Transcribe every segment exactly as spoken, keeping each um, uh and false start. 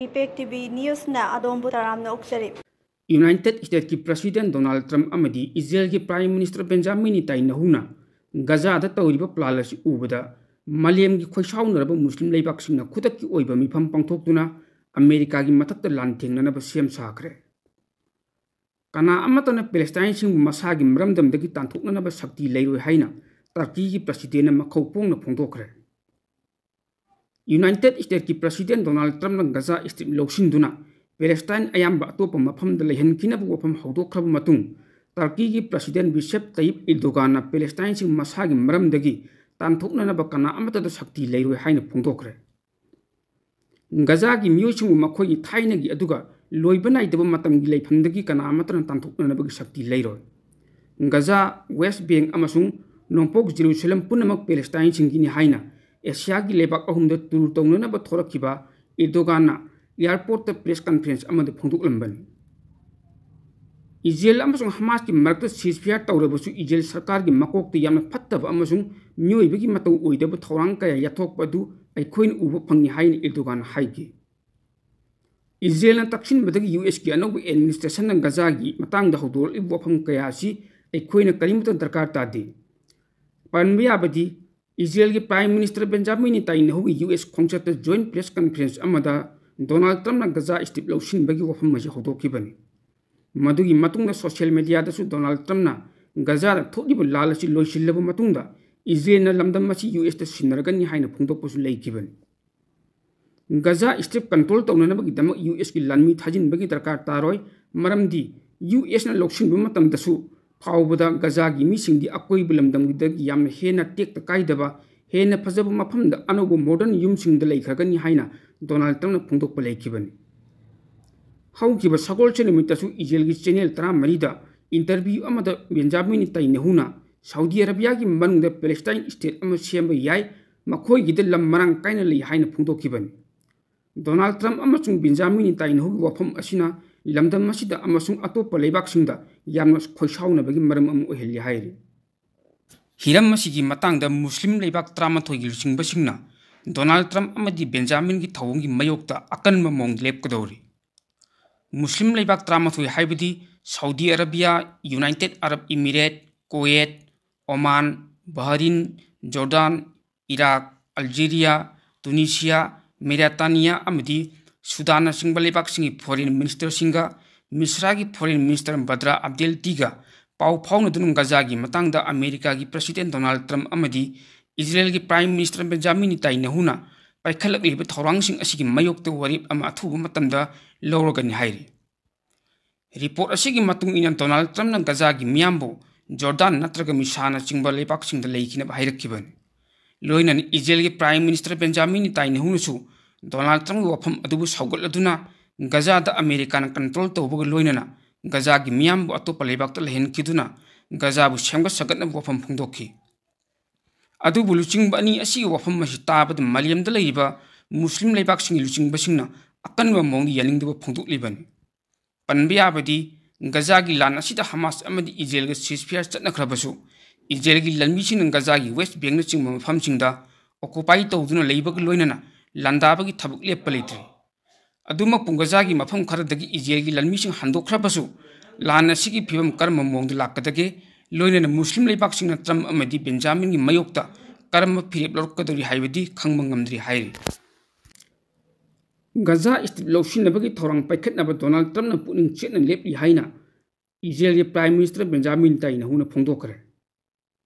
Impact T V ꯅ꯭ꯌꯨꯁꯅ ꯑꯗꯣꯝꯕꯨ ꯇꯔꯥꯝꯅ ꯑꯣꯛꯆꯔꯤ꯫ United ꯁ꯭ꯇꯦꯠꯀꯤ ꯄ꯭ꯔꯁꯤꯗꯦꯟ ꯗꯣꯅꯥꯜꯗ ꯇ꯭ꯔꯝꯞ ꯑꯃꯗꯤ ꯏꯖꯔꯦꯜꯒꯤ ꯄ꯭ꯔꯥꯏꯝ ꯃꯤꯅꯤꯁꯇꯔ ꯕꯦꯟꯖꯥꯃꯤꯟ ꯅꯦꯇꯥꯟꯌꯥꯍꯨꯅ ꯒꯖꯥꯗ ꯇꯧꯔꯤꯕ ꯄ꯭ꯂꯥꯟ ꯑꯁꯤ ꯎꯕꯗ ꯃꯥꯂꯦꯝꯒꯤ ꯈꯣꯏꯁꯥꯎꯅꯔꯕ ꯃꯨꯁꯂꯤꯝ ꯂꯩꯕꯥꯛꯁꯤꯡꯅ ꯈꯨꯗꯛꯀꯤ ꯑꯣꯏꯕ ꯃꯤꯐꯝ ꯄꯥꯡꯊꯣꯛꯇꯨꯅ ꯑꯃꯦꯔꯤꯀꯥꯒꯤ ꯃꯊꯛꯇ ꯂꯥꯟ ꯊꯦꯡꯅꯅꯕ ꯁꯦꯝ ꯁꯥꯈ꯭ꯔꯦ꯫ ꯀꯅꯥ ꯑꯃꯠꯇꯅ ꯄꯦꯂꯦꯁꯇꯥꯏꯟꯁꯤꯡꯕꯨ ꯃꯁꯥꯒꯤ ꯃꯔꯝꯗꯝꯗꯒꯤ ꯇꯥꯟꯊꯣꯛꯅꯅꯕ ꯁꯛꯇꯤ ꯂꯩꯔꯣꯏ ꯍꯥꯏꯅ ꯇꯔꯀꯤꯒꯤ ꯄ꯭ꯔꯁꯤꯗꯦꯟꯅ ꯃꯈꯧ ꯄꯣꯡꯅ ꯐꯣꯡꯗꯣꯛꯈ꯭ꯔꯦ꯫ ꯌꯨꯅꯥꯏꯇꯦꯗ ꯁ꯭ꯇꯦꯠꯀꯤ ꯄ꯭ꯔꯁꯤꯗꯦꯟ ꯗꯣꯅꯥꯜꯗ ꯇ꯭ꯔꯝꯞꯅ ꯒꯖꯥ ꯁ꯭ꯇ꯭ꯔꯤꯞ ꯂꯧꯁꯤꯟꯗꯨꯅ ꯄꯦꯂꯦꯁꯇꯥꯏꯟ ꯑꯌꯥꯝꯕ ꯑꯇꯣꯞꯄ ꯃꯐꯝꯗ ꯂꯩꯍꯟꯈꯤꯅꯕ ꯋꯥꯐꯝ ꯍꯧꯗꯣꯛꯈ꯭ꯔꯕ ꯃꯇꯨꯡ, ꯇꯔꯀꯤꯒꯤ ꯄ꯭ꯔꯁꯤꯗꯦꯟ ꯔꯤꯁꯦꯞ ꯇꯌꯤꯞ ꯏꯔꯗꯣꯒꯥꯟꯅ ꯄꯦꯂꯦꯁꯇꯥꯏꯟꯁꯤꯡ ꯃꯁꯥꯒꯤ ꯃꯔꯝꯗꯒꯤ ꯇꯥꯟꯊꯣꯛꯅꯅꯕ ꯀꯅꯥ ꯑꯃꯠꯇꯗ ꯁꯛꯇꯤ ꯂꯩꯔꯣꯏ ꯍꯥꯏꯅ ꯐꯣꯡꯗꯣꯛꯈ꯭ꯔꯦ꯫ ꯒꯖꯥꯒꯤ ꯃꯤꯑꯣꯏꯁꯤꯡꯕꯨ ꯃꯈꯣꯏꯒꯤ ꯊꯥꯏꯅꯒꯤ ꯑꯗꯨꯒ ꯂꯣꯏꯕ ꯅꯥꯏꯗꯕ ꯃꯇꯝꯒꯤ ꯂꯩꯐꯝꯗꯒꯤ ꯀꯅꯥ ꯑꯃꯠꯇꯅ ꯇꯥꯟꯊꯣꯛꯅꯅꯕꯒꯤ ꯁꯛꯇꯤ ꯂꯩꯔꯣꯏ꯫ ꯒꯖꯥ, ꯋꯦꯁ ꯕꯦꯡ ꯑꯃꯁꯨꯡ ꯅꯣꯡꯄꯣꯛ ꯖꯦꯔꯨꯁꯂꯝ ꯄꯨꯝꯅꯃꯛ ꯄꯦꯂꯦꯁꯇꯥꯏꯟꯁꯤꯡꯒꯤꯅꯤ ꯍꯥꯏꯅ ꯑꯦꯁꯤꯌꯥꯒꯤ ꯂꯩꯕꯥꯛ ꯑꯍꯨꯝꯗ ꯇꯨꯔ ꯇꯧꯅꯅꯕ ꯊꯣꯔꯛꯈꯤꯕ ꯏꯔꯗꯣꯒꯥꯟꯅ ꯑꯦꯌꯔꯄꯣꯔꯠꯇ ꯄ꯭ꯔꯦꯁ ꯀꯟꯐꯔꯦꯟꯁ ꯑꯃꯗ ꯐꯣꯡꯗꯣꯛꯂꯝꯕꯅꯤ꯫ ꯏꯖꯔꯦꯜ ꯑꯃꯁꯨꯡ ꯍꯃꯥꯁꯀꯤ ꯃꯔꯛꯇ ꯁꯤꯖꯐꯤꯌꯥꯔ ꯇꯧꯔꯕꯁꯨ ꯏꯖꯔꯦꯜ ꯁꯔꯀꯥꯔꯒꯤ ꯃꯀꯣꯛꯇ ꯌꯥꯝꯅ ꯐꯠꯇꯕ ꯑꯃꯁꯨꯡ ꯃꯤꯑꯣꯏꯕꯒꯤ ꯃꯇꯧ ꯑꯣꯏꯗꯕ ꯊꯧꯔꯥꯡ ꯀꯌꯥ ꯌꯥꯊꯣꯛꯄ ꯑꯗꯨ ꯑꯩꯈꯣꯏꯅ ꯎꯕ ꯐꯪꯏ ꯍꯥꯏꯅ ꯏꯔꯗꯣꯒꯥꯟꯅ ꯍꯥꯏꯈꯤ꯫ ꯏꯖꯔꯦꯜꯅ ꯇꯛꯁꯤꯟꯕꯗꯒꯤ ꯌꯨ ꯑꯦꯁꯀꯤ ꯑꯅꯧꯕ ꯑꯦꯗꯃꯤꯅꯤꯁꯇ꯭ꯔꯦꯁꯟꯅ ꯒꯖꯥꯒꯤ ꯃꯇꯥꯡꯗ ꯍꯧꯗꯣꯔꯛꯂꯤꯕ ꯋꯥꯐꯝ ꯀꯌꯥ ꯑꯁꯤ ꯑꯩꯈꯣꯏꯅ ꯀꯔꯤꯃꯠꯇ ꯗꯔꯀꯥꯔ ꯇꯥꯗꯦ꯫ ꯄꯟꯕ ꯌꯥꯕꯗꯤ, ꯏꯖꯔꯦꯜꯒꯤ ꯄ꯭ꯔꯥꯏꯝ ꯃꯤꯅꯤꯁꯇꯔ ꯕꯦꯟꯖꯥꯃꯤꯟ ꯅꯦꯇꯥꯟꯌꯥꯍꯨꯒꯤ ꯌꯨ ꯑꯦꯁ ꯈꯣꯡꯆꯠꯇ ꯖꯣꯏꯟꯠ ꯄ꯭ꯔꯦꯁ ꯀꯟꯐꯔꯦꯟꯁ ꯑꯃꯗ ꯗꯣꯅꯥꯜꯗ ꯇ꯭ꯔꯝꯞꯅ ꯒꯖꯥ ꯁ꯭ꯇ꯭ꯔꯤꯞ ꯂꯧꯁꯤꯟꯕꯒꯤ ꯋꯥꯐꯝ ꯑꯁꯤ ꯍꯧꯗꯣꯛꯈꯤꯕꯅꯤ꯫ ꯃꯗꯨꯒꯤ ꯃꯇꯨꯡꯗ ꯁꯣꯁꯤꯌꯦꯜ ꯃꯤꯗꯤꯌꯥꯗꯁꯨ ꯗꯣꯅꯥꯜꯗ ꯇ꯭ꯔꯝꯞꯅ ꯒꯖꯥꯗ ꯊꯣꯛꯂꯤꯕ ꯂꯥꯜ ꯑꯁꯤ ꯂꯣꯏꯁꯤꯜꯂꯕ ꯃꯇꯨꯡꯗ ꯏꯖꯔꯦꯜꯅ ꯂꯝꯗꯝ ꯑꯁꯤ ꯌꯨ ꯑꯦꯁꯇ ꯁꯤꯟꯅꯔꯒꯅꯤ ꯍꯥꯏꯅ ꯐꯣꯡꯗꯣꯛꯄꯁꯨ ꯂꯩꯈꯤꯕꯅꯤ꯫ ꯒꯖꯥ ꯁ꯭ꯇ꯭ꯔꯤꯞ ꯀꯟꯇ꯭ꯔꯣꯜ ꯇꯧꯅꯅꯕꯒꯤꯗꯃꯛ ꯌꯨ ꯑꯦꯁꯀꯤ ꯂꯥꯟꯃꯤ ꯊꯥꯖꯤꯟꯕꯒꯤ ꯗꯔꯀꯥꯔ ꯇꯥꯔꯣꯏ, ꯃꯔꯝꯗꯤ ꯌꯨ ꯑꯦꯁꯅ ꯂꯧꯁꯤꯟꯕ ꯃꯇꯝꯗꯁꯨ ꯐꯥꯎꯕꯗ ꯒꯖꯥꯒꯤ ꯃꯤꯁꯤꯡꯗꯤ ꯑꯀꯣꯏꯕ ꯂꯝꯗꯝꯗꯒꯤ ꯌꯥꯝꯅ ꯍꯦꯟꯅ ꯇꯦꯛꯇ ꯀꯥꯏꯗꯕ, ꯍꯦꯟꯅ ꯐꯖꯕ ꯃꯐꯝꯗ ꯑꯅꯧꯕ ꯃꯣꯗꯔꯟ ꯌꯨꯝꯁꯤꯡꯗ ꯂꯩꯈ꯭ꯔꯒꯅꯤ ꯍꯥꯏꯅ ꯗꯣꯅꯥꯜꯗ ꯇ꯭ꯔꯝꯞꯅ ꯐꯣꯡꯗꯣꯛꯄ ꯂꯩꯈꯤꯕꯅꯤ꯫ ꯍꯧꯈꯤꯕ ꯁꯒꯣꯜꯁꯦꯟ ꯅꯨꯃꯤꯠꯇꯁꯨ ꯏꯖꯔꯦꯜꯒꯤ ꯆꯦꯅꯦꯜ ꯇꯔꯥꯃꯔꯤꯗ ꯏꯟꯇꯔꯚ꯭ꯌꯨ ꯑꯃꯗ ꯕꯦꯟꯖꯥꯃꯤꯟ ꯅꯦꯇꯥꯟꯌꯥꯍꯨꯅ ꯁꯥꯎꯗꯤ ꯑꯔꯥꯕꯤꯌꯥꯒꯤ ꯃꯅꯨꯡꯗ ꯄꯦꯂꯦꯁꯇꯥꯏꯟ ꯁ꯭ꯇꯦꯠ ꯑꯃ ꯁꯦꯝꯕ ꯌꯥꯏ, ꯃꯈꯣꯏꯒꯤꯗ ꯂꯝ ꯃꯔꯥꯡ ꯀꯥꯏꯅ ꯂꯩ ꯍꯥꯏꯅ ꯐꯣꯡꯗꯣꯛꯈꯤꯕꯅꯤ꯫ ꯗꯣꯅꯥꯜꯗ ꯇ꯭ꯔꯝꯞ ꯑꯃꯁꯨꯡ ꯕꯦꯟꯖꯥꯃꯤꯟ ꯅꯦꯇꯥꯟꯌꯥꯍꯨꯒꯤ ꯋꯥꯐꯝ ꯑꯁꯤꯅ ꯂꯝꯗꯝ ꯑꯁꯤꯗ ꯑꯃꯁꯨꯡ ꯑꯇꯣꯞꯄ ꯂꯩꯕꯥꯛꯁꯤꯡꯗ ꯌꯥꯝꯅ ꯈꯣꯏꯁꯥꯎꯅꯕꯒꯤ ꯃꯔꯝ ꯑꯃ ꯑꯣꯏꯍꯜꯂꯤ ꯍꯥꯏꯔꯤ꯫ ꯍꯤꯔꯝ ꯑꯁꯤꯒꯤ ꯃꯇꯥꯡꯗ ꯃꯨꯁꯂꯤꯝ ꯂꯩꯕꯥꯛ ꯇꯔꯥꯃꯥꯊꯣꯏꯒꯤ ꯂꯨꯆꯤꯡꯕꯁꯤꯡꯅ ꯗꯣꯅꯥꯜꯗ ꯇ꯭ꯔꯝꯞ ꯑꯃꯗꯤ ꯕꯦꯟꯖꯥꯃꯤꯟꯒꯤ ꯊꯧꯑꯣꯡꯒꯤ ꯃꯥꯌꯣꯛꯇ ꯑꯀꯟꯕ ꯃꯑꯣꯡꯗ ꯂꯦꯞꯀꯗꯧꯔꯤ꯫ ꯃꯨꯁꯂꯤꯝ ꯂꯩꯕꯥꯛ ꯇꯔꯥꯃꯥꯊꯣꯏ ꯍꯥꯏꯕꯗꯤ Saudi Arabia, United Arab Emirate, Kuwait, Oman, Bahrain, Jordan, Iraq, Algeria, Tunisia, Mauritania ꯑꯃꯗꯤ ꯁꯨꯗꯥꯟꯅꯆꯤꯡꯕ ꯂꯩꯕꯥꯛꯁꯤꯡꯒꯤ ꯐꯣꯔꯦꯟ ꯃꯤꯅꯤꯁꯇꯔꯁꯤꯡꯒ ꯃꯤꯁ꯭ꯔꯥꯒꯤ ꯐꯣꯔꯦꯟ ꯃꯤꯅꯤꯁꯇꯔ ꯕꯗ꯭ꯔꯥ ꯑꯕꯗꯦꯜꯇꯤꯒ ꯄꯥꯎ ꯐꯥꯎꯅꯗꯨꯅ ꯒꯖꯥꯒꯤ ꯃꯇꯥꯡꯗ ꯑꯃꯦꯔꯤꯀꯥꯒꯤ ꯄ꯭ꯔꯁꯤꯗꯦꯟ ꯗꯣꯅꯥꯜꯗ ꯇ꯭ꯔꯝꯞ ꯑꯃꯗꯤ ꯏꯖꯔꯦꯜꯒꯤ ꯄ꯭ꯔꯥꯏꯝ ꯃꯤꯅꯤꯁꯇꯔ ꯕꯦꯟꯖꯥꯃꯤꯟ ꯅꯦꯇꯥꯟꯌꯥꯍꯨꯅ ꯄꯥꯏꯈꯠꯂꯛꯂꯤꯕ ꯊꯧꯔꯥꯡꯁꯤꯡ ꯑꯁꯤꯒꯤ ꯃꯥꯌꯣꯛꯇ ꯋꯥꯔꯦꯞ ꯑꯃ ꯑꯊꯨꯕ ꯃꯇꯝꯗ ꯂꯧꯔꯒꯅꯤ ꯍꯥꯏꯔꯤ꯫ ꯔꯤꯄꯣꯔꯠ ꯑꯁꯤꯒꯤ ꯃꯇꯨꯡ ꯏꯟꯅ ꯗꯣꯅꯥꯜꯗ ꯇ꯭ꯔꯝꯞꯅ ꯒꯖꯥꯒꯤ ꯃꯤꯌꯥꯝꯕꯨ ꯖꯣꯔꯗꯥꯟ ꯅꯠꯇ꯭ꯔꯒ ꯃꯤꯁ꯭ꯔꯥꯅꯆꯤꯡꯕ ꯂꯩꯕꯥꯛꯁꯤꯡꯗ ꯂꯩꯈꯤꯅꯕ ꯍꯥꯏꯔꯛꯈꯤꯕꯅꯤ꯫ ꯂꯣꯏꯅꯅ ꯏꯖꯔꯦꯜꯒꯤ ꯄ꯭ꯔꯥꯏꯝ ꯃꯤꯅꯤꯁꯇꯔ ꯕꯦꯟꯖꯥꯃꯤꯟ ꯅꯦꯇꯥꯟꯌꯥꯍꯨꯅꯁꯨ ꯗꯣꯅꯥꯜꯗ ꯇ꯭ꯔꯝꯞꯀꯤ ꯋꯥꯐꯝ ꯑꯗꯨꯕꯨ ꯁꯧꯒꯠꯂꯗꯨꯅ ꯒꯖꯥꯗ ꯑꯃꯦꯔꯤꯀꯥꯅ ꯀꯟꯇ꯭ꯔꯣꯜ ꯇꯧꯕꯒ ꯂꯣꯏꯅꯅ ꯒꯖꯥꯒꯤ ꯃꯤꯌꯥꯝꯕꯨ ꯑꯇꯣꯞꯄ ꯂꯩꯕꯥꯛꯇ ꯂꯩꯍꯟꯈꯤꯗꯨꯅ ꯒꯖꯥꯕꯨ ꯁꯦꯝꯒꯠ ꯁꯥꯒꯠꯅꯕ ꯋꯥꯐꯝ ꯐꯣꯡꯗꯣꯛꯈꯤ꯫ ꯑꯗꯨꯕꯨ ꯂꯨꯆꯤꯡꯕ ꯑꯅꯤ ꯑꯁꯤꯒꯤ ꯋꯥꯐꯝ ꯑꯁꯤ ꯇꯥꯕꯗ ꯃꯥꯂꯦꯝꯗ ꯂꯩꯔꯤꯕ ꯃꯨꯁꯂꯤꯝ ꯂꯩꯕꯥꯛꯁꯤꯡꯒꯤ ꯂꯨꯆꯤꯡꯕꯁꯤꯡꯅ ꯑꯀꯟꯕ ꯃꯑꯣꯡꯗ ꯌꯥꯅꯤꯡꯗꯕ ꯐꯣꯡꯗꯣꯛꯂꯤꯕꯅꯤ꯫ ꯄꯟꯕ ꯌꯥꯕꯗꯤ, ꯒꯖꯥꯒꯤ ꯂꯥꯟ ꯑꯁꯤꯗ ꯍꯃꯥꯁ ꯑꯃꯗꯤ ꯏꯖꯔꯦꯜꯒ ceasefire ꯆꯠꯅꯈ꯭ꯔꯕꯁꯨ, ꯏꯖꯔꯦꯜꯒꯤ ꯂꯥꯟꯃꯤꯁꯤꯡꯅ ꯒꯖꯥꯒꯤ ꯋꯦꯁ ꯕꯦꯡꯛꯅꯆꯤꯡꯕ ꯃꯐꯝꯁꯤꯡꯗ ꯑꯣꯀꯨꯄꯥꯏ ꯇꯧꯗꯨꯅ ꯂꯩꯕꯒ ꯂꯣꯏꯅꯅ ꯂꯥꯟꯗꯥꯕꯒꯤ ꯊꯕꯛ ꯂꯦꯞꯄ ꯂꯩꯇ꯭ꯔꯤ꯫ ꯑꯗꯨꯃꯛꯄꯨ ꯒꯖꯥꯒꯤ ꯃꯐꯝ ꯈꯔꯗꯒꯤ ꯏꯖꯔꯦꯜꯒꯤ ꯂꯥꯟꯃꯤꯁꯤꯡ ꯍꯟꯗꯣꯛꯈ꯭ꯔꯕꯁꯨ, ꯂꯥꯟ ꯑꯁꯤꯒꯤ ꯐꯤꯕꯝ ꯀꯔꯝꯕ ꯃꯑꯣꯡꯗ ꯂꯥꯛꯀꯗꯒꯦ, ꯂꯣꯏꯅꯅ ꯃꯨꯁꯂꯤꯝ ꯂꯩꯕꯥꯛꯁꯤꯡꯅ ꯇ꯭ꯔꯝꯞ ꯑꯃꯗꯤ ꯕꯦꯟꯖꯥꯃꯤꯟꯒꯤ ꯃꯥꯌꯣꯛꯇ ꯀꯔꯝꯕ ꯐꯤꯔꯦꯞ ꯂꯧꯔꯛꯀꯗꯧꯔꯤ ꯍꯥꯏꯕꯗꯤ ꯈꯪꯕ ꯉꯝꯗ꯭ꯔꯤ ꯍꯥꯏꯔꯤ꯫ ꯒꯖꯥ ꯁ꯭ꯇ꯭ꯔꯤꯞ ꯂꯧꯁꯤꯟꯅꯕꯒꯤ ꯊꯧꯔꯥꯡ ꯄꯥꯏꯈꯠꯅꯕ ꯗꯣꯅꯥꯜꯗ ꯇ꯭ꯔꯝꯞꯅ ꯄꯨꯛꯅꯤꯡ ꯆꯦꯠꯅ ꯂꯦꯞꯂꯤ ꯍꯥꯏꯅ ꯏꯖꯔꯦꯜꯒꯤ ꯄ꯭ꯔꯥꯏꯝ ꯃꯤꯅꯤꯁꯇꯔ ꯕꯦꯟꯖꯥꯃꯤꯟ ꯅꯦꯇꯥꯟꯌꯥꯍꯨꯅ ꯐꯣꯡꯗꯣꯛꯈ꯭ꯔꯦ꯫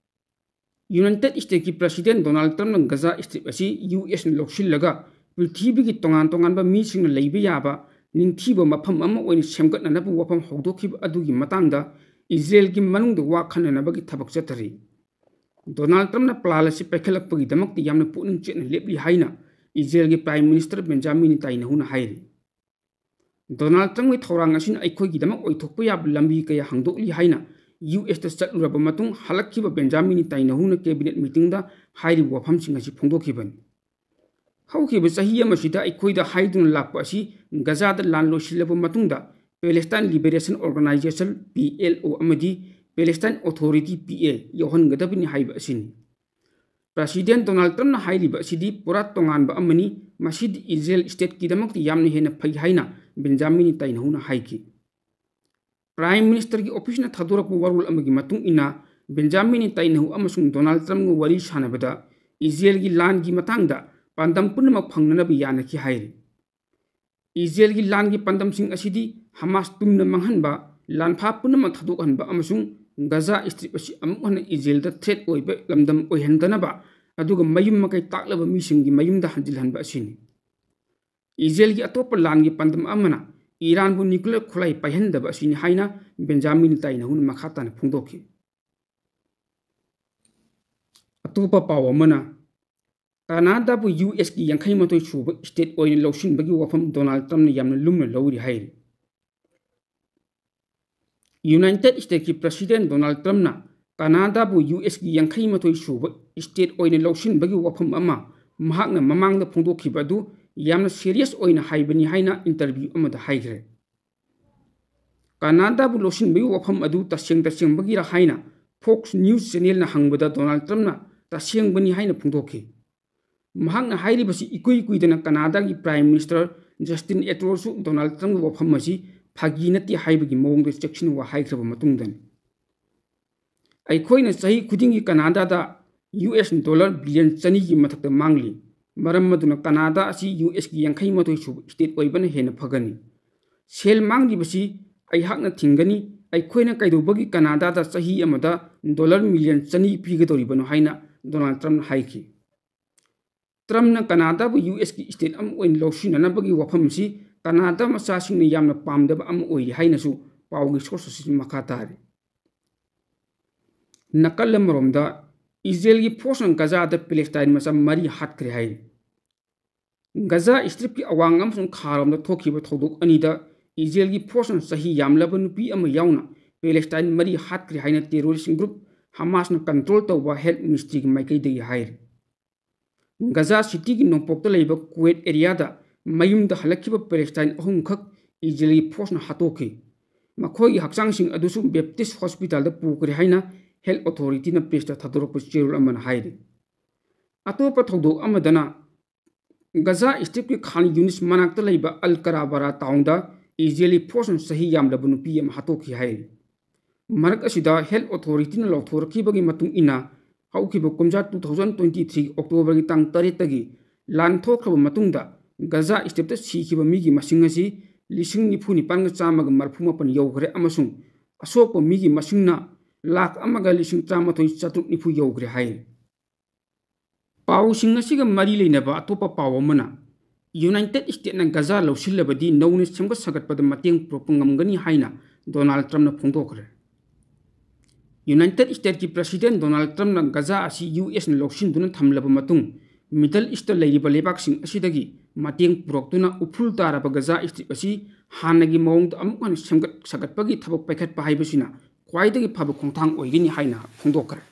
ꯌꯨꯅꯥꯏꯇꯦꯗ ꯁ꯭ꯇꯦꯠꯁꯀꯤ ꯄ꯭ꯔꯁꯤꯗꯦꯟ ꯗꯣꯅꯥꯜꯗ ꯇ꯭ꯔꯝꯞꯅ ꯒꯖꯥ ꯁ꯭ꯇ꯭ꯔꯤꯞ ꯑꯁꯤ ꯌꯨ ꯑꯦꯁꯅ ꯂꯧꯁꯤꯜꯂꯒ ꯄ꯭ꯔꯤꯊꯤꯕꯤꯒꯤ ꯇꯣꯉꯥꯟ ꯇꯣꯉꯥꯟꯕ ꯃꯤꯁꯤꯡꯅ ꯂꯩꯕ ꯌꯥꯕ ꯅꯤꯡꯊꯤꯕ ꯃꯐꯝ ꯑꯃ ꯑꯣꯏꯅ ꯁꯦꯝꯒꯠꯅꯅꯕ ꯋꯥꯐꯝ ꯍꯧꯗꯣꯛꯈꯤꯕ ꯑꯗꯨꯒꯤ ꯃꯇꯥꯡꯗ ꯏꯖꯔꯦꯜꯒꯤ ꯃꯅꯨꯡꯗ ꯋꯥ ꯈꯟꯅꯅꯕꯒꯤ ꯊꯕꯛ ꯆꯠꯊꯔꯤ꯫ ꯗꯣꯅꯥꯜꯗ ꯇ꯭ꯔꯝꯞꯅ ꯄ꯭ꯂꯥꯟ ꯑꯁꯤ ꯄꯥꯏꯈꯠꯂꯛꯄꯒꯤꯗꯃꯛꯇ ꯌꯥꯝꯅ ꯄꯨꯛꯅꯤꯡ ꯆꯦꯠꯅ ꯂꯦꯞꯂꯤ ꯍꯥꯏꯅ ꯏꯖꯔꯦꯜꯒꯤ ꯄ꯭ꯔꯥꯏꯝ ꯃꯤꯅꯤꯁꯇꯔ ꯕꯦꯟꯖꯥꯃꯤꯟ ꯅꯦꯇꯥꯟꯌꯥꯍꯨꯅ ꯍꯥꯏꯔꯤ꯫ ꯗꯣꯅꯥꯜꯗ ꯇ꯭ꯔꯝꯞꯀꯤ ꯊꯧꯔꯥꯡ ꯑꯁꯤꯅ ꯑꯩꯈꯣꯏꯒꯤꯗꯃꯛ ꯑꯣꯏꯊꯣꯛꯄ ꯌꯥꯕ ꯂꯝꯕꯤ ꯀꯌꯥ ꯍꯥꯡꯗꯣꯛꯂꯤ ꯍꯥꯏꯅ ꯌꯨ ꯑꯦꯁꯇ ꯆꯠꯂꯨꯔꯕ ꯃꯇꯨꯡ ꯍꯜꯂꯛꯈꯤꯕ ꯕꯦꯟꯖꯥꯃꯤꯟ ꯅꯦꯇꯥꯟꯌꯥꯍꯨꯅ ꯀꯦꯕꯤꯅꯦꯠ ꯃꯤꯇꯤꯡꯗ ꯍꯥꯏꯔꯤꯕ ꯋꯥꯐꯝꯁꯤꯡ ꯑꯁꯤ ꯐꯣꯡꯗꯣꯛꯈꯤꯕꯅꯤ꯫ ꯍꯧꯈꯤꯕ ꯆꯍꯤ ꯑꯃꯁꯤꯗ ꯑꯩꯈꯣꯏꯗ ꯍꯥꯏꯗꯨꯅ ꯂꯥꯛꯄ ꯑꯁꯤ ꯒꯖꯥꯗ ꯂꯥꯟ ꯂꯣꯏꯁꯤꯜꯂꯕ ꯃꯇꯨꯡꯗ Palestine Liberation Organization, P L ꯑꯣ, ꯑꯃꯗꯤ Palestine Authority, ꯄꯤ ꯑꯦ, ꯌꯥꯎꯍꯟꯒꯗꯕꯅꯤ ꯍꯥꯏꯕ ꯑꯁꯤꯅꯤ꯫ ꯄ꯭ꯔꯁꯤꯗꯦꯟ ꯗꯣꯅꯥꯜꯗ ꯇ꯭ꯔꯝꯞꯅ ꯍꯥꯏꯔꯤꯕ ꯑꯁꯤꯗꯤ ꯄꯨꯔꯥ ꯇꯣꯉꯥꯟꯕ ꯑꯃꯅꯤ, ꯃꯁꯤꯗꯤ ꯏꯖꯔꯦꯜ ꯁ꯭ꯇꯦꯠꯀꯤꯗꯃꯛꯇ ꯌꯥꯝꯅ ꯍꯦꯟꯅ ꯐꯩ ꯍꯥꯏꯅ ꯕꯦꯟꯖꯥꯃꯤꯟ ꯅꯦꯇꯥꯟꯌꯥꯍꯨꯅ ꯍꯥꯏꯈꯤ꯫ ꯄ꯭ꯔꯥꯏꯝ ꯃꯤꯅꯤꯁꯇꯔꯒꯤ ꯑꯣꯐꯤꯁꯅ ꯊꯥꯗꯣꯔꯛꯄ ꯋꯥꯔꯣꯜ ꯑꯃꯒꯤ ꯃꯇꯨꯡ ꯏꯟꯅ, ꯕꯦꯟꯖꯥꯃꯤꯟ ꯅꯦꯇꯥꯟꯌꯥꯍꯨ ꯑꯃꯁꯨꯡ ꯗꯣꯅꯥꯜꯗ ꯇ꯭ꯔꯝꯞꯒ ꯋꯥꯔꯤ ꯁꯥꯟꯅꯕꯗ ꯏꯖꯔꯦꯜꯒꯤ ꯂꯥꯟꯒꯤ ꯃꯇꯥꯡꯗ ꯄꯥꯟꯗꯝ ꯄꯨꯝꯅꯃꯛ ꯐꯪꯅꯅꯕ ꯌꯥꯅꯈꯤ ꯍꯥꯏꯔꯤ꯫ ꯏꯖꯔꯦꯜꯒꯤ ꯂꯥꯟꯒꯤ ꯄꯥꯟꯗꯝꯁꯤꯡ ꯑꯁꯤꯗꯤ ꯍꯃꯥꯁ ꯇꯨꯝꯅ ꯃꯥꯡꯍꯟꯕ, ꯂꯥꯟꯐꯥ ꯄꯨꯝꯅꯃꯛ ꯊꯥꯗꯣꯛꯍꯟꯕ ꯑꯃꯁꯨꯡ ꯒꯖꯥ ꯁ꯭ꯇ꯭ꯔꯤꯞ ꯑꯁꯤ ꯑꯃꯨꯛ ꯍꯟꯅ ꯏꯖꯔꯦꯜꯗ ꯊ꯭ꯔꯦꯠ ꯑꯣꯏꯕ ꯂꯝꯗꯝ ꯑꯣꯏꯍꯟꯗꯅꯕ, ꯑꯗꯨꯒ ꯃꯌꯨꯝ ꯃꯀꯩ ꯇꯥꯛꯂꯕ ꯃꯤꯁꯤꯡꯒꯤ ꯃꯌꯨꯝꯗ ꯍꯟꯖꯤꯜꯍꯟꯕ ꯑꯁꯤꯅꯤ꯫ ꯏꯖꯔꯦꯜꯒꯤ ꯑꯇꯣꯞꯄ ꯂꯥꯟꯒꯤ ꯄꯥꯟꯗꯝ ꯑꯃꯅ ꯏꯔꯥꯟꯕꯨ ꯅ꯭ꯌꯨꯀ꯭ꯂꯤꯌꯔ ꯈꯨꯠꯂꯥꯏ ꯄꯥꯏꯍꯟꯗꯕ ꯑꯁꯤꯅꯤ ꯍꯥꯏꯅ ꯕꯦꯟꯖꯥꯃꯤꯟ ꯅꯦꯇꯥꯟꯌꯥꯍꯨꯅ ꯃꯈꯥ ꯇꯥꯅ ꯐꯣꯡꯗꯣꯛꯈꯤ꯫ ꯑꯇꯣꯞꯄ ꯄꯥꯎ ꯑꯃꯅ, ꯀꯅꯥꯗꯥꯕꯨ ꯌꯨ ꯑꯦꯁꯀꯤ ꯌꯥꯡꯈꯩ ꯃꯥꯊꯣꯏ ꯁꯨꯕ ꯁ꯭ꯇꯦꯠ ꯑꯣꯏꯅ ꯂꯧꯁꯤꯟꯕꯒꯤ ꯋꯥꯐꯝ ꯗꯣꯅꯥꯜꯗ ꯇ꯭ꯔꯝꯞꯅ ꯌꯥꯝꯅ ꯂꯨꯝꯅ ꯂꯧꯔꯤ ꯍꯥꯏꯔꯤ꯫ ꯌꯨꯅꯥꯏꯇꯦꯗ ꯁ꯭ꯇꯦꯠꯀꯤ ꯄ꯭ꯔꯁꯤꯗꯦꯟ ꯗꯣꯅꯥꯜꯗ ꯇ꯭ꯔꯝꯞꯅ ꯀꯅꯥꯗꯥꯕꯨ ꯌꯨ ꯑꯦꯁꯀꯤ ꯌꯥꯡꯈꯩ ꯃꯥꯊꯣꯏ ꯁꯨꯕ ꯁ꯭ꯇꯦꯠ ꯑꯣꯏꯅ ꯂꯧꯁꯤꯟꯕꯒꯤ ꯋꯥꯐꯝ ꯑꯃ ꯃꯍꯥꯛꯅ ꯃꯃꯥꯡꯗ ꯐꯣꯡꯗꯣꯛꯈꯤꯕ ꯑꯗꯨ ꯌꯥꯝꯅ ꯁꯤꯔꯤꯌꯁ ꯑꯣꯏꯅ ꯍꯥꯏꯕꯅꯤ ꯍꯥꯏꯅ ꯏꯟꯇꯔꯚ꯭ꯌꯨ ꯑꯃꯗ ꯍꯥꯏꯈ꯭ꯔꯦ꯫ ꯀꯅꯥꯗꯥꯕꯨ ꯂꯧꯁꯤꯟꯕꯒꯤ ꯋꯥꯐꯝ ꯑꯗꯨ ꯇꯁꯦꯡ ꯇꯁꯦꯡꯕꯒꯤꯔ ꯍꯥꯏꯅ ꯐꯣꯛꯁ ꯅ꯭ꯌꯨꯁ ꯆꯦꯅꯦꯜꯅ ꯍꯪꯕꯗ ꯗꯣꯅꯥꯜꯗ ꯇ꯭ꯔꯝꯞꯅ ꯇꯁꯦꯡꯕꯅꯤ ꯍꯥꯏꯅ ꯐꯣꯡꯗꯣꯛꯈꯤ꯫ ꯃꯍꯥꯛꯅ ꯍꯥꯏꯔꯤꯕꯁꯤ ꯏꯀꯨꯏ ꯀꯨꯏꯗꯅ ꯀꯅꯥꯗꯥꯒꯤ ꯄ꯭ꯔꯥꯏꯝ ꯃꯤꯅꯤꯁꯇꯔ ꯖꯁꯇꯤꯟ ꯇ꯭ꯔꯨꯗꯣꯁꯨ ꯗꯣꯅꯥꯜꯗ ꯇ꯭ꯔꯝꯞꯀꯤ ꯋꯥꯐꯝ ꯑꯁꯤ ꯐꯥꯒꯤ ꯅꯠꯇꯦ ꯍꯥꯏꯕꯒꯤ ꯃꯑꯣꯡꯗ ꯆꯦꯛꯁꯤꯟ ꯋꯥ ꯍꯥꯏꯈ꯭ꯔꯕ ꯃꯇꯨꯡꯗꯅꯤ꯫ ꯑꯩꯈꯣꯏꯅ ꯆꯍꯤ ꯈꯨꯗꯤꯡꯒꯤ ꯀꯅꯥꯗꯥꯗ ꯌꯨ ꯑꯦꯁ ꯗꯣꯂꯔ ꯕꯤꯂꯤꯌꯟ ꯆꯅꯤꯒꯤ ꯃꯊꯛꯇ ꯃꯥꯡꯂꯤ꯫ ꯃꯔꯝ ꯑꯗꯨꯅ ꯀꯅꯥꯗꯥ ꯑꯁꯤ ꯌꯨ ꯑꯦꯁꯀꯤ ꯌꯥꯡꯈꯩ ꯃꯥꯊꯣꯏ ꯁꯨꯕ ꯁ꯭ꯇꯦꯠ ꯑꯣꯏꯕꯅ ꯍꯦꯟꯅ ꯐꯒꯅꯤ꯫ ꯁꯦꯜ ꯃꯥꯡꯂꯤꯕꯁꯤ ꯑꯩꯍꯥꯛꯅ ꯊꯤꯡꯒꯅꯤ꯫ ꯑꯩꯈꯣꯏꯅ ꯀꯩꯗꯧꯕꯒꯤ ꯀꯅꯥꯗꯥꯗ ꯆꯍꯤ ꯑꯃꯗ ꯗꯣꯂꯔ ꯃꯤꯂꯤꯌꯟ ꯆꯅꯤ ꯄꯤꯒꯗꯧꯔꯤꯕꯅꯣ ꯍꯥꯏꯅ ꯗꯣꯅꯥꯜꯗ ꯇ꯭ꯔꯝꯞꯅ ꯍꯥꯏꯈꯤ꯫ ꯇ꯭ꯔꯝꯞꯅ ꯀꯅꯥꯗꯥꯕꯨ ꯌꯨ ꯑꯦꯁꯀꯤ ꯁ꯭ꯇꯦꯠ ꯑꯃ ꯑꯣꯏꯅ ꯂꯧꯁꯤꯟꯅꯅꯕꯒꯤ ꯋꯥꯐꯝ ꯑꯁꯤ ꯀꯅꯥꯗꯥ ꯃꯆꯥꯁꯤꯡꯅ ꯌꯥꯝꯅ ꯄꯥꯝꯗꯕ ꯑꯃ ꯑꯣꯏꯔꯤ ꯍꯥꯏꯅꯁꯨ ꯄꯥꯎꯒꯤ ꯁꯣꯔꯁ ꯑꯁꯤꯅ ꯃꯈꯥ ꯇꯥꯔꯤ꯫ ꯅꯥꯀꯜ ꯑꯃꯔꯣꯝꯗ, ꯏꯖꯔꯦꯜꯒꯤ ꯐꯣꯔꯁꯅ ꯒꯖꯥꯗ ꯄꯦꯂꯦꯁꯇꯥꯏꯟ ꯃꯆꯥ ꯃꯔꯤ ꯍꯥꯠꯈ꯭ꯔꯦ ꯍꯥꯏꯔꯤ꯫ ꯒꯖꯥ ꯁ꯭ꯇ꯭ꯔꯤꯞꯀꯤ ꯑꯋꯥꯡ ꯑꯃꯁꯨꯡ ꯈꯥꯔꯣꯝꯗ ꯊꯣꯛꯈꯤꯕ ꯊꯧꯗꯣꯛ ꯑꯅꯤꯗ ꯏꯖꯔꯦꯜꯒꯤ ꯐꯣꯔꯁꯅ ꯆꯍꯤ ꯌꯥꯝꯂꯕ ꯅꯨꯄꯤ ꯑꯃ ꯌꯥꯎꯅ ꯄꯦꯂꯦꯁꯇꯥꯏꯟ ꯃꯔꯤ ꯍꯥꯠꯈ꯭ꯔꯦ ꯍꯥꯏꯅ ꯇꯦꯔꯣꯔꯤꯁ꯭ꯠ ꯒ꯭ꯔꯨꯞ ꯍꯃꯥꯁꯅ ꯀꯟꯇ꯭ꯔꯣꯜ ꯇꯧꯕ ꯍꯦꯜꯊ ꯃꯤꯅꯤꯁꯇ꯭ꯔꯤꯒꯤ ꯃꯥꯏꯀꯩꯗꯒꯤ ꯍꯥꯏꯔꯤ꯫ ꯒꯖꯥ ꯁꯤꯇꯤꯒꯤ ꯅꯣꯡꯄꯣꯛꯇ ꯂꯩꯕ ꯀꯨꯋꯦꯠ ꯑꯦꯔꯤꯌꯥꯗ ꯃꯌꯨꯝꯗ ꯍꯜꯂꯛꯈꯤꯕ ꯄꯦꯂꯦꯁꯇꯥꯏꯟ ꯑꯍꯨꯝꯈꯛ ꯏꯖꯔꯦꯜꯒꯤ ꯐꯣꯔꯁꯅ ꯍꯥꯠꯇꯣꯛꯈꯤ꯫ ꯃꯈꯣꯏꯒꯤ ꯍꯛꯆꯥꯡꯁꯤꯡ ꯑꯗꯨꯁꯨ ꯕꯦꯞꯇꯤꯁ꯭ꯠ ꯍꯣꯁꯄꯤꯇꯥꯜꯗ ꯄꯨꯈ꯭ꯔꯦ ꯍꯥꯏꯅ ꯍꯦꯜꯊ ꯑꯣꯊꯣꯔꯤꯇꯤꯅ ꯄ꯭ꯔꯦꯁꯇ ꯊꯥꯗꯣꯔꯛꯄ ꯆꯦꯔꯣꯜ ꯑꯃꯅ ꯍꯥꯏꯔꯤ꯫ ꯑꯇꯣꯞꯄ ꯊꯧꯗꯣꯛ ꯑꯃꯗꯅ ꯒꯖꯥ ꯁ꯭ꯇ꯭ꯔꯤꯞꯀꯤ ꯈꯥꯟ ꯌꯨꯅꯤꯁ ꯃꯅꯥꯛꯇ ꯂꯩꯕ ꯑꯜ ꯀꯔꯥꯕꯥꯔꯥ ꯇꯥꯎꯟꯗ ꯏꯖꯔꯦꯂꯤ ꯐꯣꯔꯁꯅ ꯆꯍꯤ ꯌꯥꯝꯂꯕ ꯅꯨꯄꯤ ꯑꯃ ꯍꯥꯠꯇꯣꯛꯈꯤ ꯍꯥꯏꯔꯤ꯫ ꯃꯔꯛ ꯑꯁꯤꯗ ꯍꯦꯜꯊ ꯑꯣꯊꯣꯔꯤꯇꯤꯅ ꯂꯥꯎꯊꯣꯔꯛꯈꯤꯕꯒꯤ ꯃꯇꯨꯡ ꯏꯟꯅ, ꯍꯧꯈꯤꯕ ꯀꯨꯝꯖꯥ two thousand twenty three October ꯒꯤ ꯇꯥꯡ ꯇꯔꯦꯠꯇꯒꯤ ꯂꯥꯟ ꯊꯣꯛꯈ꯭ꯔꯕ ꯃꯇꯨꯡꯗ ꯒꯖꯥ ꯁ꯭ꯇ꯭ꯔꯤꯞꯇ ꯁꯤꯈꯤꯕ ꯃꯤꯒꯤ ꯃꯁꯤꯡ ꯑꯁꯤ ꯂꯤꯁꯤꯡ ꯅꯤꯐꯨ ꯅꯤꯄꯥꯟꯒ ꯆꯥꯝꯃꯒ ꯃꯔꯤꯐꯨ ꯃꯥꯄꯟ ꯌꯧꯈ꯭ꯔꯦ ꯑꯃꯁꯨꯡ ꯑꯁꯣꯛꯄ ꯃꯤꯒꯤ ꯃꯁꯤꯡꯅ ꯂꯥꯈ ꯑꯃꯒ ꯂꯤꯁꯤꯡ ꯇꯔꯥꯃꯥꯊꯣꯏ ꯆꯥꯇ꯭ꯔꯨꯛ ꯅꯤꯐꯨ ꯌꯧꯈ꯭ꯔꯦ ꯍꯥꯏꯔꯤ꯫ ꯄꯥꯎꯁꯤꯡ ꯑꯁꯤꯒ ꯃꯔꯤ ꯂꯩꯅꯕ ꯑꯇꯣꯞꯄ ꯄꯥꯎ ꯑꯃꯅ, ꯌꯨꯅꯥꯏꯇꯦꯗ ꯁ꯭ꯇꯦꯠꯅ ꯒꯖꯥ ꯂꯧꯁꯤꯜꯂꯕꯗꯤ ꯅꯧꯅ ꯁꯦꯝꯒꯠ ꯁꯥꯒꯠꯄꯗ ꯃꯇꯦꯡ ꯄꯨꯔꯛꯄ ꯉꯝꯒꯅꯤ ꯍꯥꯏꯅ ꯗꯣꯅꯥꯜꯗ ꯇ꯭ꯔꯝꯞꯅ ꯐꯣꯡꯗꯣꯛꯈ꯭ꯔꯦ꯫ ꯌꯨꯅꯥꯏꯇꯦꯗ ꯁ꯭ꯇꯦꯠꯀꯤ ꯄ꯭ꯔꯁꯤꯗꯦꯟꯠ ꯗꯣꯅꯥꯜꯗ ꯇ꯭ꯔꯝꯞꯅ ꯒꯖꯥ ꯑꯁꯤ ꯌꯨ ꯑꯦꯁꯅ ꯂꯧꯁꯤꯟꯗꯨꯅ ꯊꯝꯂꯕ ꯃꯇꯨꯡ, ꯃꯤꯗꯜ ꯏꯁꯇ ꯂꯩꯔꯤꯕ ꯂꯩꯕꯥꯛꯁꯤꯡ ꯑꯁꯤꯗꯒꯤ ꯃꯇꯦꯡ ꯄꯨꯔꯛꯇꯨꯅ ꯎꯐꯨꯜ ꯇꯥꯔꯕ ꯒꯖꯥ ꯁ꯭ꯇ꯭ꯔꯤꯞ ꯑꯁꯤ ꯍꯥꯟꯅꯒꯤ ꯃꯑꯣꯡꯗ ꯑꯃꯨꯛ ꯍꯟꯅ ꯁꯦꯝꯒꯠ ꯁꯥꯒꯠꯄꯒꯤ ꯊꯕꯛ ꯄꯥꯏꯈꯠꯄ ꯍꯥꯏꯕꯁꯤꯅ ꯈ꯭ꯋꯥꯏꯗꯒꯤ ꯐꯕ ꯈꯣꯡꯊꯥꯡ ꯑꯣꯏꯒꯅꯤ ꯍꯥꯏꯅ ꯐꯣꯡꯗꯣꯛꯈ꯭ꯔꯦ꯫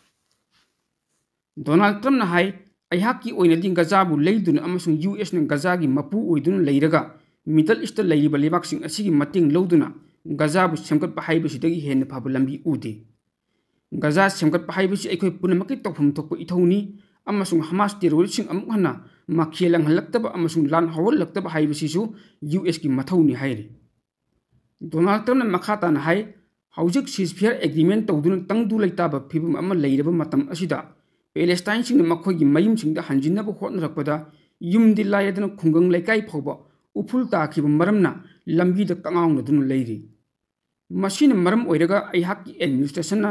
ꯗꯣꯅꯥꯜꯗ ꯇ꯭ꯔꯝꯞꯅ ꯍꯥꯏ, "ꯑꯩꯍꯥꯛꯀꯤ ꯑꯣꯏꯅꯗꯤ ꯒꯖꯥꯕꯨ ꯂꯩꯗꯨꯅ ꯑꯃꯁꯨꯡ ꯌꯨ ꯑꯦꯁꯅ ꯒꯖꯥꯒꯤ ꯃꯄꯨ ꯑꯣꯏꯗꯨꯅ ꯂꯩꯔꯒ ꯃꯤꯗꯜ ꯏꯁꯇ ꯂꯩꯔꯤꯕ ꯂꯩꯕꯥꯛꯁꯤꯡ ꯑꯁꯤꯒꯤ ꯃꯇꯦꯡ ꯂꯧꯗꯨꯅ ꯒꯖꯥꯕꯨ ꯁꯦꯝꯒꯠꯄ ꯍꯥꯏꯕꯁꯤꯗꯒꯤ ꯍꯦꯟꯅ ꯐꯕ ꯂꯝꯕꯤ ꯎꯗꯦ꯫ ꯒꯖꯥ ꯁꯦꯝꯒꯠꯄ ꯍꯥꯏꯕꯁꯤ ꯑꯩꯈꯣꯏ ꯄꯨꯝꯅꯃꯛꯀꯤ ꯇꯧꯐꯝ ꯊꯣꯛꯄ ꯏꯊꯧꯅꯤ ꯑꯃꯁꯨꯡ ꯍꯃꯥꯁ ꯇꯦꯔꯣꯔꯤꯁ꯭ꯠꯁꯤꯡ ꯑꯃꯨꯛ ꯍꯟꯅ ꯃꯈꯦꯜ ꯂꯪꯍꯜꯂꯛꯇꯕ ꯑꯃꯁꯨꯡ ꯂꯥꯟ ꯍꯧꯍꯜꯂꯛꯇꯕ ꯍꯥꯏꯕꯁꯤꯁꯨ ꯌꯨ ꯑꯦꯁꯀꯤ ꯃꯊꯧꯅꯤ" ꯍꯥꯏꯔꯤ꯫ ꯗꯣꯅꯥꯜꯗ ꯇ꯭ꯔꯝꯞꯅ ꯃꯈꯥ ꯇꯥꯅ ꯍꯥꯏ, "ꯍꯧꯖꯤꯛ ceasefire agreement ꯇꯧꯗꯨꯅ ꯇꯪꯗꯨ ꯂꯩꯇꯥꯕ ꯐꯤꯚꯝ ꯑꯃ ꯂꯩꯔꯕ ꯃꯇꯝ ꯑꯁꯤꯗ ꯄꯦꯂꯦꯁꯇꯥꯏꯟꯁꯤꯡꯅ ꯃꯈꯣꯏꯒꯤ ꯃꯌꯨꯝꯁꯤꯡꯗ ꯍꯟꯖꯤꯟꯅꯕ ꯍꯣꯠꯅꯔꯛꯄꯗ ꯌꯨꯝꯗꯤ ꯂꯥꯏꯔꯗꯅ ꯈꯨꯡꯒꯪ ꯂꯩꯀꯥꯏ ꯐꯥꯎꯕ ꯎꯐꯨꯜ ꯇꯥꯈꯤꯕ ꯃꯔꯝꯅ ꯂꯝꯕꯤꯗ ꯀꯛꯉꯥꯎꯅꯗꯨꯅ ꯂꯩꯔꯤ꯫ ꯃꯁꯤꯅ ꯃꯔꯝ ꯑꯣꯏꯔꯒ ꯑꯩꯍꯥꯛꯀꯤ ꯑꯦꯗꯃꯤꯅꯤꯁꯇ꯭ꯔꯦꯁꯟꯅ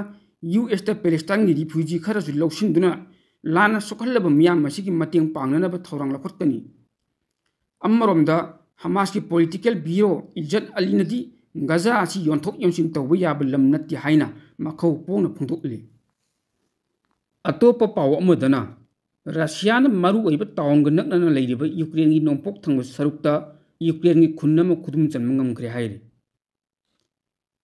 ꯌꯨ ꯑꯦꯁꯇ ꯄꯦꯂꯦꯁꯇꯥꯏꯟꯒꯤ ꯔꯤꯐ꯭ꯌꯨꯖꯤ ꯈꯔꯁꯨ ꯂꯧꯁꯤꯟꯗꯨꯅ ꯂꯥꯟꯅ ꯁꯣꯛꯍꯜꯂꯕ ꯃꯤꯌꯥꯝ ꯑꯁꯤꯒꯤ ꯃꯇꯦꯡ ꯄꯥꯡꯅꯅꯕ ꯊꯧꯔꯥꯡ ꯂꯧꯈꯠꯀꯅꯤ꯫" ꯑꯃꯔꯣꯝꯗ, ꯍꯃꯥꯁꯀꯤ ꯄꯣꯂꯤꯇꯤꯀꯦꯜ ꯕ꯭ꯌꯨꯔꯣ ꯏꯖꯠ ꯑꯂꯤꯅꯗꯤ ꯒꯖꯥ ꯑꯁꯤ ꯌꯣꯟꯊꯣꯛ ꯌꯣꯟꯁꯤꯟ ꯇꯧꯕ ꯌꯥꯕ ꯂꯝ ꯅꯠꯇꯦ ꯍꯥꯏꯅ ꯃꯈꯧ ꯄꯣꯛꯅ ꯐꯣꯡꯗꯣꯛꯂꯤ꯫ ꯑꯇꯣꯞꯄ ꯄꯥꯎ ꯑꯃꯗꯅ, ꯔꯁꯤꯌꯥꯅ ꯃꯔꯨꯑꯣꯏꯕ ꯇꯥꯎꯟꯒ ꯅꯛꯅꯅ ꯂꯩꯔꯤꯕ ꯌꯨꯀ꯭ꯔꯦꯟꯒꯤ ꯅꯣꯡꯄꯣꯛ ꯊꯪꯕ ꯁꯔꯨꯛꯇ ꯌꯨꯀ꯭ꯔꯦꯟꯒꯤ ꯈꯨꯟ ꯑꯃ ꯈꯨꯗꯨꯝ ꯆꯟꯕ ꯉꯝꯈ꯭ꯔꯦ ꯍꯥꯏꯔꯤ꯫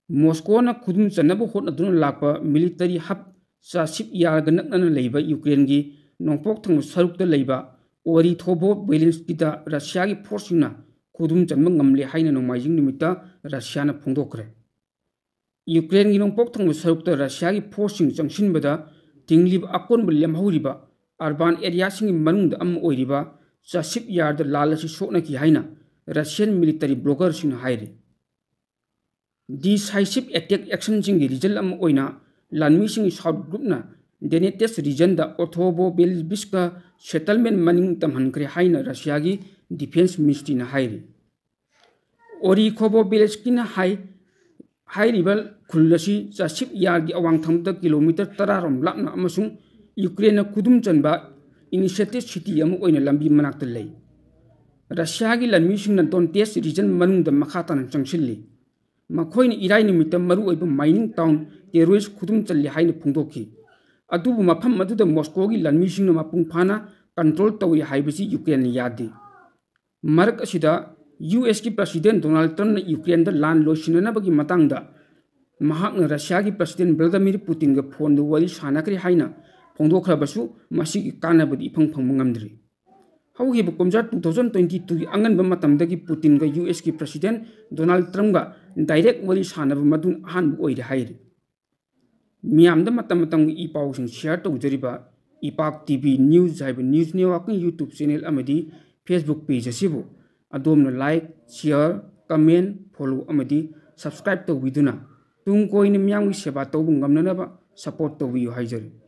ꯃꯣꯁꯀꯣꯅ ꯈꯨꯗꯨꯝ ꯆꯟꯅꯕ ꯍꯣꯠꯅꯗꯨꯅ ꯂꯥꯛꯄ ꯃꯤꯂꯤꯇꯔꯤ ꯍꯕ ꯆꯥꯁꯤꯞ ꯌꯥꯔꯒ ꯅꯛꯅꯅ ꯂꯩꯕ ꯌꯨꯀ꯭ꯔꯦꯟꯒꯤ ꯅꯣꯡꯄꯣꯛ ꯊꯪꯕ ꯁꯔꯨꯛꯇ ꯂꯩꯕ ꯑꯣꯔꯤꯊꯣꯚꯣ ꯕꯦꯂꯤꯟꯁꯀꯤꯗ ꯔꯁꯤꯌꯥꯒꯤ ꯐꯣꯔꯁꯁꯤꯡꯅ ꯈꯨꯗꯨꯝ ꯆꯟꯕ ꯉꯝꯂꯦ ꯍꯥꯏꯅ ꯅꯣꯡꯃꯥꯏꯖꯤꯡ ꯅꯨꯃꯤꯠꯇ ꯔꯁꯤꯌꯥꯅ ꯐꯣꯡꯗꯣꯛꯈ꯭ꯔꯦ꯫ ꯌꯨꯀ꯭ꯔꯦꯟꯒꯤ ꯅꯣꯡꯄꯣꯛ ꯊꯪꯕ ꯁꯔꯨꯛꯇ ꯔꯁꯤꯌꯥꯒꯤ ꯐꯣꯔꯁꯁꯤꯡ ꯆꯪꯁꯤꯟꯕꯗ ꯊꯤꯡꯂꯤꯕ ꯑꯀꯣꯟꯕ ꯂꯦꯝꯍꯧꯔꯤꯕ ꯑꯔꯕꯥꯟ ꯑꯦꯔꯤꯌꯥꯁꯤꯡꯒꯤ ꯃꯅꯨꯡꯗ ꯑꯃ ꯑꯣꯏꯔꯤꯕ ꯆꯥꯁꯤꯞ ꯌꯥꯔꯗ ꯂꯥꯟ ꯑꯁꯤ ꯁꯣꯛꯅꯈꯤ ꯍꯥꯏꯅ ꯔꯁꯤꯌꯟ ꯃꯤꯂꯤꯇꯔꯤ ꯕ꯭ꯂꯣꯒꯔꯁꯤꯡꯅ ꯍꯥꯏꯔꯤ꯫ ꯗꯤꯁꯥꯏꯁꯤꯞ ꯑꯦꯇꯦꯛ ꯑꯦꯛꯁꯟꯁꯤꯡꯒꯤ ꯔꯤꯖꯜ ꯑꯃ ꯑꯣꯏꯅ ꯂꯥꯟꯃꯤꯁꯤꯡꯒꯤ ꯁꯥꯎꯠ ꯒ꯭ꯔꯨꯞꯅ ꯗꯦꯅꯦꯇꯦꯁ ꯔꯤꯖꯟꯗ ꯑꯣꯊꯣꯕꯣꯕꯦꯂꯤꯕꯤꯁꯀ ꯁꯦꯇꯜꯃꯦꯟ ꯃꯅꯤꯡ ꯇꯝꯍꯟꯈ꯭ꯔꯦ ꯍꯥꯏꯅ ꯔꯁꯤꯌꯥꯒꯤ ꯗꯤꯐꯦꯟꯁ ꯃꯤꯅꯤꯁꯇ꯭ꯔꯤꯅ ꯍꯥꯏꯔꯤ꯫ ꯑꯣꯔꯤꯈꯣꯕꯣꯕꯦꯂꯤꯁꯀꯤꯅ ꯍꯥꯏ, ꯍꯥꯏꯔꯤꯕ ꯈꯨꯜ ꯑꯁꯤ ꯆꯥꯁꯤꯞ ꯌꯥꯔꯒꯤ ꯑꯋꯥꯡ ꯊꯪꯕꯗ ꯀꯤꯂꯣꯃꯤꯇꯔ ꯇꯔꯥ ꯔꯣꯝ ꯂꯥꯞꯅ ꯑꯃꯁꯨꯡ ꯌꯨꯀ꯭ꯔꯦꯟꯅ ꯈꯨꯗꯨꯝ ꯆꯟꯕ ꯏꯅꯤꯁꯤꯌꯦꯇꯤꯚ ꯁꯤꯇꯤ ꯑꯃ ꯑꯣꯏꯅ ꯂꯝꯕꯤ ꯃꯅꯥꯛꯇ ꯂꯩ꯫ ꯔꯁꯤꯌꯥꯒꯤ ꯂꯥꯟꯃꯤꯁꯤꯡꯅ ꯗꯣꯟꯇꯦꯁ ꯔꯤꯖꯟ ꯃꯅꯨꯡꯗ ꯃꯈꯥ ꯇꯥꯅ ꯆꯪꯁꯤꯜꯂꯤ꯫ ꯃꯈꯣꯏꯅ ꯏꯔꯥꯏ ꯅꯨꯃꯤꯠꯇ ꯃꯔꯨꯑꯣꯏꯕ ꯃꯥꯏꯅꯤꯡ ꯇꯥꯎꯟ ꯇꯦꯔꯣꯏꯁ ꯈꯨꯗꯨꯝ ꯆꯜꯂꯤ ꯍꯥꯏꯅ ꯐꯣꯡꯗꯣꯛꯈꯤ꯫ ꯑꯗꯨꯕꯨ ꯃꯐꯝ ꯑꯗꯨꯗ ꯃꯣꯁꯀꯣꯒꯤ ꯂꯥꯟꯃꯤꯁꯤꯡꯅ ꯃꯄꯨꯡ ꯐꯥꯅ ꯀꯟꯇ꯭ꯔꯣꯜ ꯇꯧꯏ ꯍꯥꯏꯕꯁꯤ ꯌꯨꯀ꯭ꯔꯦꯟꯅ ꯌꯥꯗꯦ꯫ ꯃꯔꯛ ꯑꯁꯤꯗ ꯌꯨ ꯑꯦꯁꯀꯤ ꯄ꯭ꯔꯁꯤꯗꯦꯟ ꯗꯣꯅꯥꯜꯗ ꯇ꯭ꯔꯝꯞꯅ ꯌꯨꯀ꯭ꯔꯦꯟꯗ ꯂꯥꯟ ꯂꯣꯏꯁꯤꯟꯅꯅꯕꯒꯤ ꯃꯇꯥꯡꯗ ꯃꯍꯥꯛꯅ ꯔꯁꯤꯌꯥꯒꯤ ꯄ꯭ꯔꯁꯤꯗꯦꯟ ꯚ꯭ꯂꯥꯗꯤꯃꯤꯔ ꯄꯨꯇꯤꯟꯒ ꯐꯣꯟꯗ ꯋꯥꯔꯤ ꯁꯥꯟꯅꯈ꯭ꯔꯦ ꯍꯥꯏꯅ ꯐꯣꯡꯗꯣꯛꯈ꯭ꯔꯕꯁꯨ ꯃꯁꯤꯒꯤ ꯀꯥꯟꯅꯕꯗꯤ ꯏꯐꯪ ꯐꯪꯕ ꯉꯝꯗ꯭ꯔꯤ꯫ ꯍꯧꯈꯤꯕ ꯀꯨꯝꯖꯥ two thousand twenty twoꯒꯤ ꯑꯉꯟꯕ ꯃꯇꯝꯗꯒꯤ ꯄꯨꯇꯤꯟꯒ ꯌꯨ ꯑꯦꯁꯀꯤ ꯄ꯭ꯔꯁꯤꯗꯦꯟ ꯗꯣꯅꯥꯜꯗ ꯇ꯭ꯔꯝꯞꯒ ꯗꯥꯏꯔꯦꯛ ꯋꯥꯔꯤ ꯁꯥꯟꯅꯕ ꯃꯗꯨꯅ ꯑꯍꯥꯟꯕ ꯑꯣꯏꯔꯦ ꯍꯥꯏꯔꯤ꯫ ꯃꯤꯌꯥꯝꯗ ꯃꯇꯝ ꯃꯇꯝꯒꯤ ꯏ ꯄꯥꯎꯁꯤꯡ ꯁꯤꯌꯔ ꯇꯧꯖꯔꯤꯕ ꯏꯄꯥꯛ ꯇꯤ ꯚꯤ ꯅ꯭ꯌꯨꯁ ꯍꯥꯏꯕ ꯅ꯭ꯌꯨꯁ ꯅꯦꯠꯋꯥꯔꯛꯀꯤ ꯌꯨꯇ꯭ꯌꯨꯕ ꯆꯦꯅꯦꯜ ꯑꯃꯗꯤ ꯐꯦꯁꯕꯨꯛ ꯄꯦꯖ ꯑꯁꯤꯕꯨ ꯑꯗꯣꯝꯅ ꯂꯥꯏꯛ, ꯁꯤꯌꯔ, ꯀꯃꯦꯟ, ꯐꯣꯂꯣ ꯑꯃꯗꯤ ꯁꯕꯁꯀ꯭ꯔꯥꯏꯕ ꯇꯧꯕꯤꯗꯨꯅ ꯇꯨꯡ ꯀꯣꯏꯅ ꯃꯤꯌꯥꯝꯒꯤ ꯁꯦꯕꯥ ꯇꯧꯕ ꯉꯝꯅꯅꯕ ꯁꯄꯣꯔꯠ ꯇꯧꯕꯤꯌꯨ ꯍꯥꯏꯖꯔꯤ꯫